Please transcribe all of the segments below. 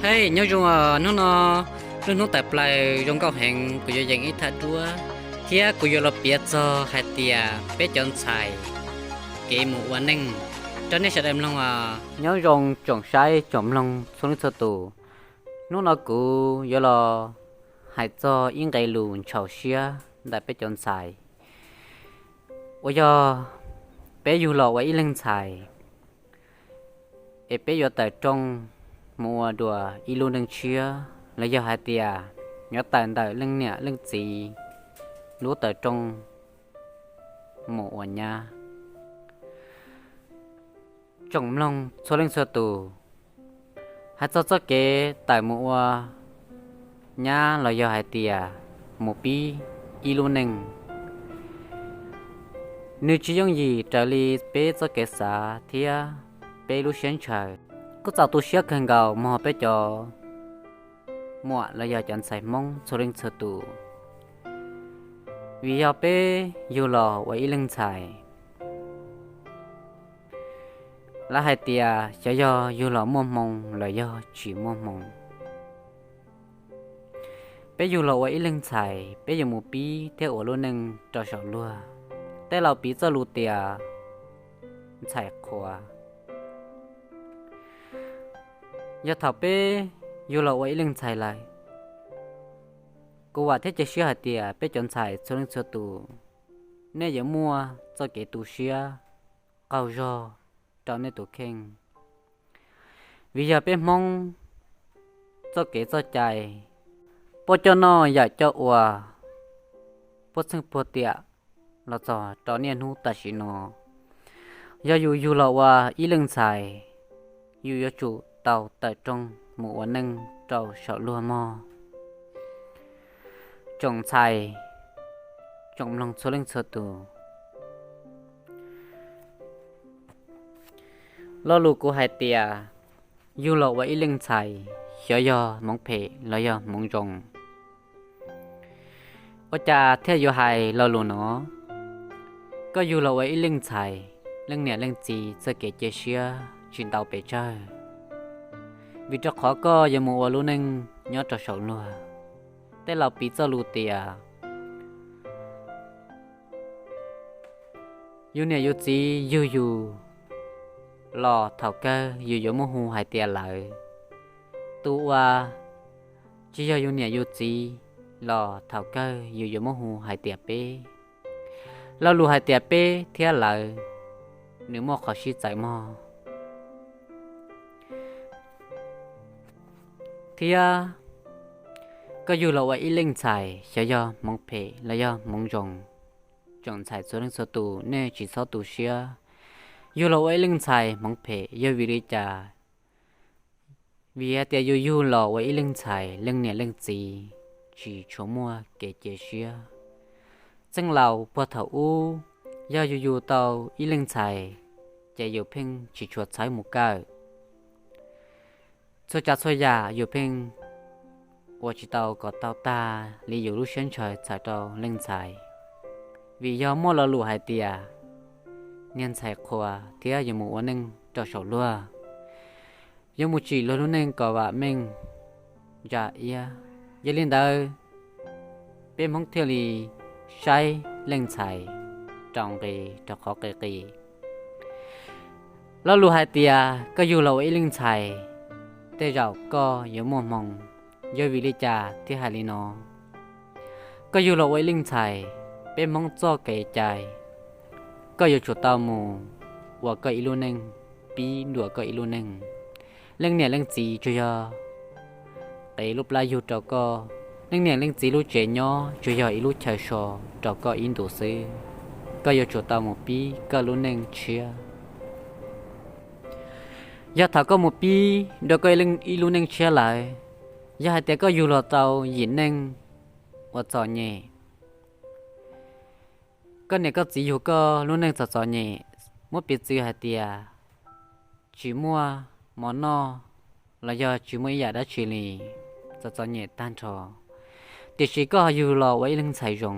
Hej, nyob zoo os, hnub no lub hnub tawm plaws zoo nkauj heev, kuv yuav yees ib thaj duab thiab kuv yuav los piav txog hais tias peb cov ntxhais kev mus ua neej rau nej sawv daws mloog os. Nyob zoo tsoom saib tsoom mloog txhua leej txhua tus, hnub no kuv yuav los hais txog ib nqe lus ntshaus siab ntawm peb cov ntxhais uas yog peb yug los ua ib leeg ntxhais es peb yuav tawm rooj mus ua dua ib lub neej tshiab los yog hais tias yuav tawm ntawm leej niam leej txiv lub tawm rooj mus ua nyab. Tsoom mloog txhua leej txhua tus, hais txog txoj kev tawm mus ua nyab los yog hais tias mus pib ib lub neej, nws tsis yooj yim raws li peb txoj kev xav thiab peb lub siab ntshaw. Kuj txaus tu siab kawg nkaus mog peb cov muam los yog cov ntxhais Hmoob txhua leej txhua tus, vim yog peb yug los ua ib leeg ntxhais, lawv hais tias xyov yog yug los muaj hmoo los yog tsis muaj hmoo. Peb yug los ua ib leeg ntxhais, peb yuav mus pib thiab ua lub neej rau saum luag. Tej laus piv txoj lus tias ntxhais qhua. Yog thaum peb yug los ua ib leeg ntxhais lawm, kuv vam thiab cia siab hais tias peb cov ntxhais txhua leej txhua tus, nej yuav muaj txoj kev tu siab qaug zog rau nej tus kheej. Vim yog peb Hmoob txoj kev txoj cai, puab coj noj yam coj ua, puag txheej puag tiam los txog rau niaj hnub tam sim no, yog yus yug los ua ib leeg ntxhais, yus yuav tsum tau tawm rooj mus ua neej rau saum luag mog. Tsoom ntxhais, tsoom mloog txhua leej txhua tus, lo lus kuv hais tias yug los ua ib leej ntxhais, xyov yog hmoov phem los yog hmoov zoo. Ua cas thiaj yuav hais lo lus no? Koj yug los ua ib leej ntxhais, leej niam leej txiv txoj kev cia siab tsis ntau pes tsawg, vim rau qhov koj yuav mus ua lub neej nyob rau saum luag. Tej laus piv txoj lus tias yus niam yus txiv yug yus los thaum kawg yus yuav muab hu hais tias lawv. Tus uas tsis yog yus niam yus txiv los thaum kawg yus yuav muab hu hais tias peb. Lo lus hais tias peb thiab lawv, nws muaj qhov sib txawv mog. Thiab koj yug los ua ib leej ntxhais, xyov yog hmoov phem los yog hmoov zoo, tsoom ntxhais txhua leej txhua tus nej tsis txhob tu siab. Yug los ua ib leej ntxhais hmoov phem yog vim li cas? Vim hais tias yus yug los ua ib leej ntxhais, leej niam leej txiv tsis tshua muaj kev cia siab. Txheej laus puag thaum ub, yog yus yug tau ib leej ntxhais, ces yus pheej tsis tshua txhawb mus kawm. Txhua tsav txhua yam yus pheej ua tsis tau kom tau tag li yus lub siab ntshaw txhawm rau leej ntxhais. Vim yog muaj lo lus hais tias niag ntxhais qhua thiab yuav mus ua neej rau saum luag, yuav mus tsim luag lub neej kom vam meej ntsa iab. Yog li ntawd, peb Hmoob thiaj li saib leej ntxhais rau nqi, rau qhov qis qis. Lo lus hais tias koj yug los ua ib leej ntxhais, tej zaum koj yuav muaj hmoo. Yog vim li cas thiaj hais li no? Koj yug los ua ib leej ntxhais, peb Hmoob txoj kev cai, koj yuav tsum tau mus ua koj ib lub neej, pib dua koj ib lub neej. Leej niam leej txiv tsuas yog qev lub plab yug rau koj, leej niam leej txiv lub tsev nyob tsuas yog ib lub chaw so rau koj ib ntus xwb. Koj yuav tsum tau mus pib koj lub neej tshiab. Yog thaum koj mus pib dua koj ib lub neej tshiab lawm, yog hais tias koj yug los tau yim neej uas txom nyem, koj niam koj txiv yug koj lub neej txom txom nyem, muab piv txwv hais tias tsis muaj mov noj los yog tsis muaj ib yam dab tsi li, txom txom nyem tag nrho, tiam sis koj ho yug los ua ib leeg ntxhais zoo,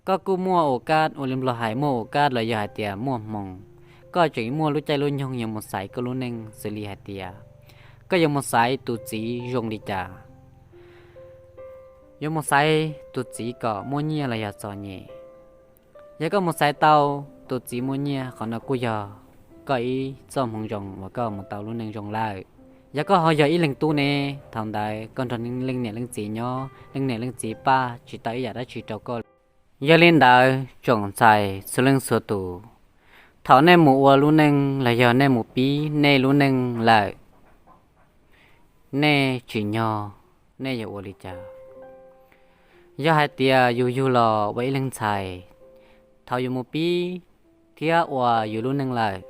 koj kuj muaj ua kab, ua li Nplog hais muaj ua kab los yog hais tias muaj hmoo, koj tseem muaj lub caij lub nyoog yuav mus xaiv koj lub neej xws li hais tias Koj yuav mus xaiv tus txiv zoo li cas? Yuav mus xaiv tus txiv kom muaj nyiaj los yog txom nyem? Yog koj mus xaiv tau tus txiv muaj nyiaj, qhov no kuj yog koj ib txoj hmoov zoo uas koj mus tau lub neej zoo lawm. Yog koj ho yog ib leeg tub ne, thaum ntawd koj nrog leej niam leej txiv nyob, leej niam leej txiv pab tsis tau ib yam dab tsi rau koj. Yog li ntawd tsoom ntxhais txhua leej txhua tus, thaum nej mus ua lub neej los yog nej mus pib nej lub neej lawm, nej tsim nyog nej yuav ua li cas? Yog hais tias yus yug los ua ib leeg ntxhais, thaum yus mus pib thiab ua yus lub neej lawm,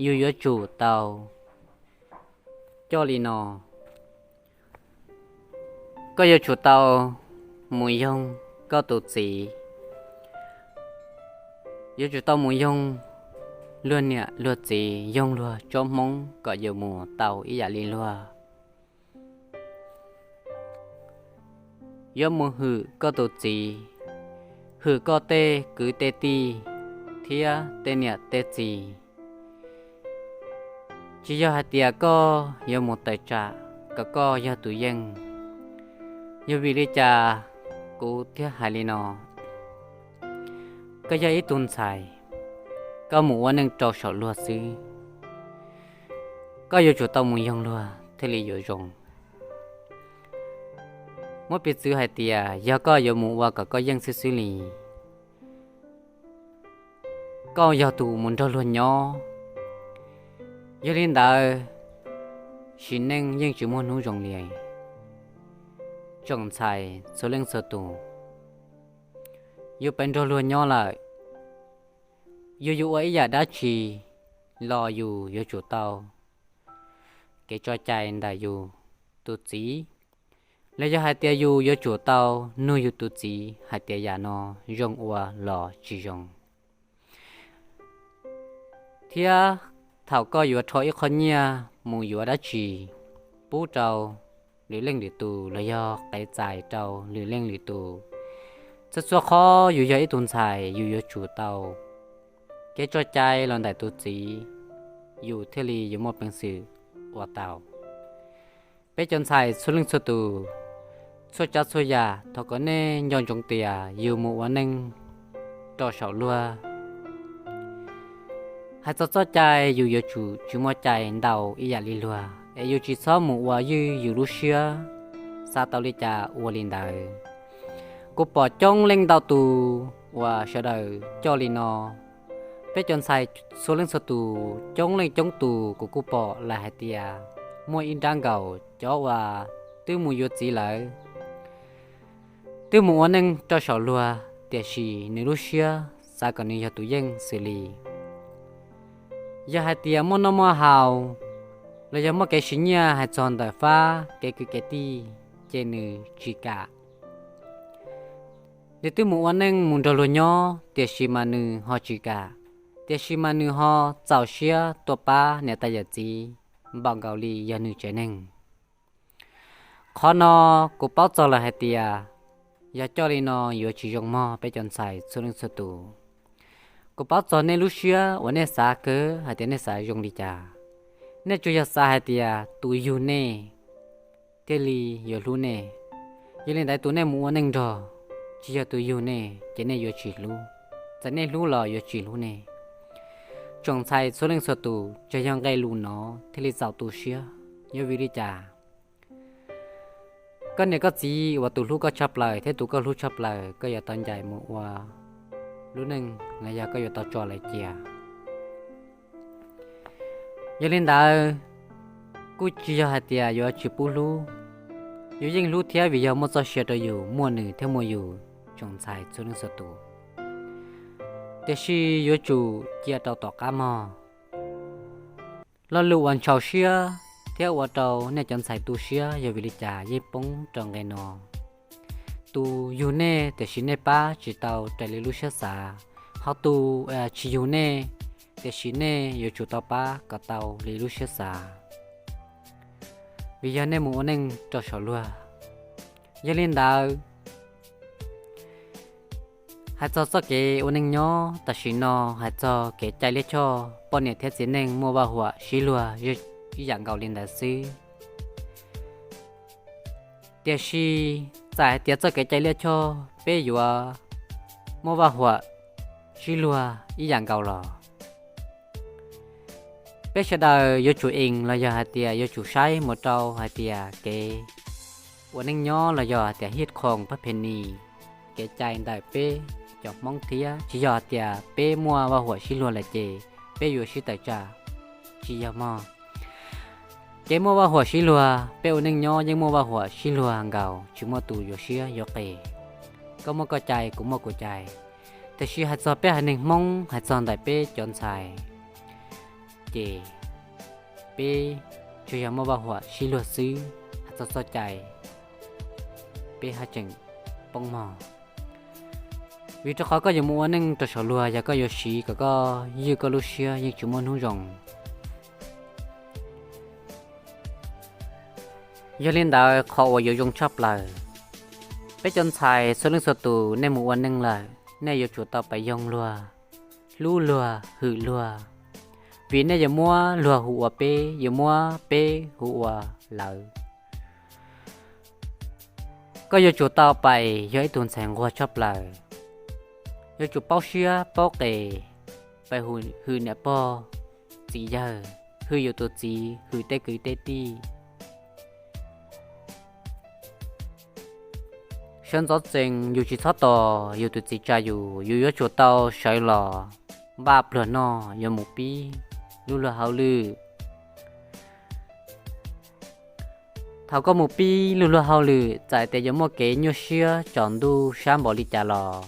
yus yuav tsum tau coj li no. Koj yuav tsum tau mus yoog koj tus txiv, yuav tsum tau mus yoog luag niam luag txiv, yoog luag tsob hmoob kom yus mus tau ib yam li luag. Yuav mus hwm koj tus txiv, hwm koj tej kwv tej tij thiab tej niam tej txiv. Tsis yog hais tias koj yuav mus tawm tsam kom koj yog tus yeej. Yog vim li cas kuv thiaj hais li no? Koj yog ib tug ntxhais, koj mus ua neej rau saum luag xwb, koj yuav tsum tau mus yoog luag thiaj li yuav zoo. Muab piv txwv hais tias yog koj yuav mus ua kom koj yeej xwb xwb li, koj yog tus mus nrog luag nyob, yog li ntawd sim neej yeej tsis muaj hnub zoo li. Tsoom ntxhais txhua leej txhua tus, yus pheej nrog luag nyob lawm, yus yuav ua ib yam dab tsi los yus yuav tsum tau kev tso cai ntawm yus tus txiv, los yog hais tias yus yuav tsum tau nug yus tus txiv hais tias yam no zoo ua los tsis zoo. Thiab thaum koj yuav rho ib qho nyiaj mus yuav dab tsi pub rau lwm leej lwm tus los yog qev txais rau lwm leej lwm tus, txhua txhua qhov yus yog ib tug ntxhais yus yuav tsum tau kev tso cai los ntawm tus txiv, yus thiaj li yuav muaj peev xwm ua tau. Peb cov ntxhais txhua leej txhua tus, txhua tsav txhua yam thov kom nej nco ntsoov tias yus mus ua neej rau saum luag, hais txog txoj cai yus yuav tsum tsis muaj cai ntau ib yam li luag, es yus tsis txhob mus ua ywj yus lub siab, xav tau li cas ua li ntawd. Kuv pom coob leej ntau tus uas sawv daws coj li no. Peb cov ntxhais txhua leej txhua tus, coob leej coob tus kuv kuj pom lawm hais tias muaj ib nrab nkaus cov uas twb mus yuav txiv lawm, twb mus ua neej rau saum luag, tiam sis nws lub siab xav kom nws yog tus yeej xws li yog hais tias muaj noj muaj haus, los yog muaj kev siv nyiaj hais txog ntawm fab kev kwv kev tij, ces nws tsis kam. Nws twb mus ua neej mus nrog luag nyob, tiam sis mas nws ho tsis kam, tiam sis mas nws ho txaus siab tuaj pab niam tais yawm txiv npaum nkaus li yog nws tsev neeg. Qhov no kuv paub txog lawm hais tias yog coj li no yuav tsis zoo mog peb cov ntxhais txhua leej txhua tus. Kuv paub txog nej lub siab uas nej xav kawg hais tias nej xav zoo li cas. Nej tsuas yog xav hais tias tus yug nej thiaj li yuav hlub nej. Yog li ntawd tus nej mus ua neej nrog, tsis yog tus yug nej ces nej yuav tsis hlub, txawm nej hlub los yuav tsis hlub nej. Tsoom ntxhais txhua leej txhua tus, tsuas yog nqe lus no thiaj li txaus tu siab. Yog vim li cas? Koj niam koj txiv uas tus hlub koj tshaj plaws thiab tus koj hlub tshaj plaws, koj yuav tau ncaim mus ua lub neej los yog koj yuav tau tso lawv cia. Yog li ntawd, kuj tsis yog hais tias yuav tsis pub hlub, yus yeej hlub thiab vim yog muaj txoj sia rau yus, muaj nws thiab muaj yus, tsoom ntxhais txhua leej txhua tus. Tiam sis yuav tsum cia rau tom qab mog. Lo lus uas ntxhov siab thiab ua rau nej cov ntxhais tu siab yog vim li cas yeej poob rau nqe no. Tus yug nej tiam sis nej pab tsis tau raws li lub siab xav, ho tus tsis yug nej tiam sis nej yuav tsum tau pab kom tau li lub siab xav, vim yog nej mus ua neej rau saum luag. Yog li ntawd, hais txog txoj kev ua neej nyob tam sim no, hais txog kev cai liab choj, poj niam thiab txiv neej muaj vaj huam sib luag ib yam nkaus li ntawd xwb. Tiam sis txawm hais tias txoj kev cai liab choj peb yuav muaj vaj huam sib luag ib yam nkaus los, peb sawv daws yuav tsum ees los yog hais tias yuav tsum saib mus rau hais tias kev ua neej nyob los yog hais tias hiaj khoom pab phe nis, kev cai ntawm peb cov Hmoob thiab tsis yog hais tias peb muaj vaj huam sib luag lawm ces peb yuav sib tawm tsam, tsis yog mog. Kev muaj vaj huam sib luag, peb ua neej nyob yeej muaj vaj huam sib luag nkaus, tsis muaj tus yuav siab yuav qis. Koj muaj koj cai, kuv muaj kuv cai. Tiam sis hais txog peb haiv neeg Hmoob, hais txog ntawm peb cov ntxhais, ces peb tsuas yog muaj vaj huam sib luag xwb, hais txog txoj cai peb haj tseem poob mog. Vim rau qhov koj yuav mus ua neej rau saum luag, yog koj yuav siv kom koj ywj koj lub siab yeej tsis muaj hnub zoo. Yog li ntawd qhov uas yuav zoo tshaj plaws, peb cov ntxhais txhua leej txhua tus nej mus ua neej lawm, nej yuav tsum tau pab yoog luag, hlub luag, hwm luag, vim nej yuav muab luag hu ua peb, yuav muab peb hu ua lawv. Koj yuav tsum tau pab yog ib tug ntxhais nquag tshaj plaws, yuav tsum paub siab paub qes, pab hwm niam pog txiv yawg, hwm yus tus txiv, hwm tej kwv tej tij. Sawv ntxov txees yus tsis txhob tos yus tus txiv tsa yus, yus yuav tsum tau sawv los npaj pluag noj yuav mus pib lub luag hauj lwm. Thaum koj mus pib lub luag hauj lwm, txawm tias yuav muaj kev nyuaj siab tsaus ntuj sab npaum li cas los,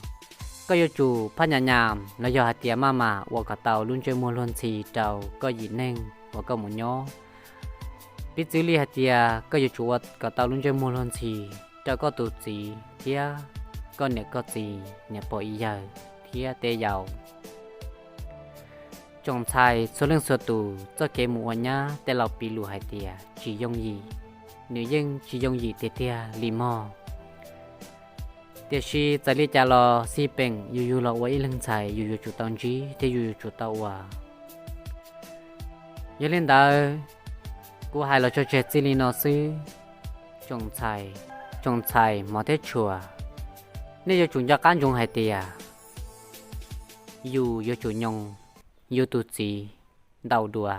koj yuav tsum phaj nyas nyas los yog hais tias maj mam ua kom tau lub ntsej muag luag ntxhi rau koj yim neeg uas koj mus nyob. Piv txwv li hais tias koj yuav tsum ua kom tau lub ntsej muag luag ntxhi rau koj tus txiv thiab koj niam koj txiv, niam pog yawg thiab tej yau. Tsoom ntxhais txhua leej txhua tus, txoj kev mus ua nyab tej laus piv lus hais tias tsis yooj yim, nws yeej tsis yooj yim tiag tiag li mog. Tiam sis txawm li cas los xij peem yus yug los ua ib leeg ntxhais yus yuav tsum tau ntsib thiab yus yuav tsum tau ua. Yog li ntawd, kuv hais los tso tseg txij li no xwb. Tsoom ntxhais, tsoom ntxhais hmov thiab tshua, nej yuav tsum nco qab ntsoov hais tias yus yuav tsum nyoo yus tus txiv ntau dua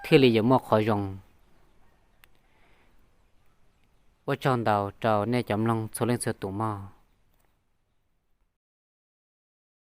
thiaj li yuav muaj qhov zoo. Ua tsaug ntau rau nej cov mloog txhua leej txhua tus mog.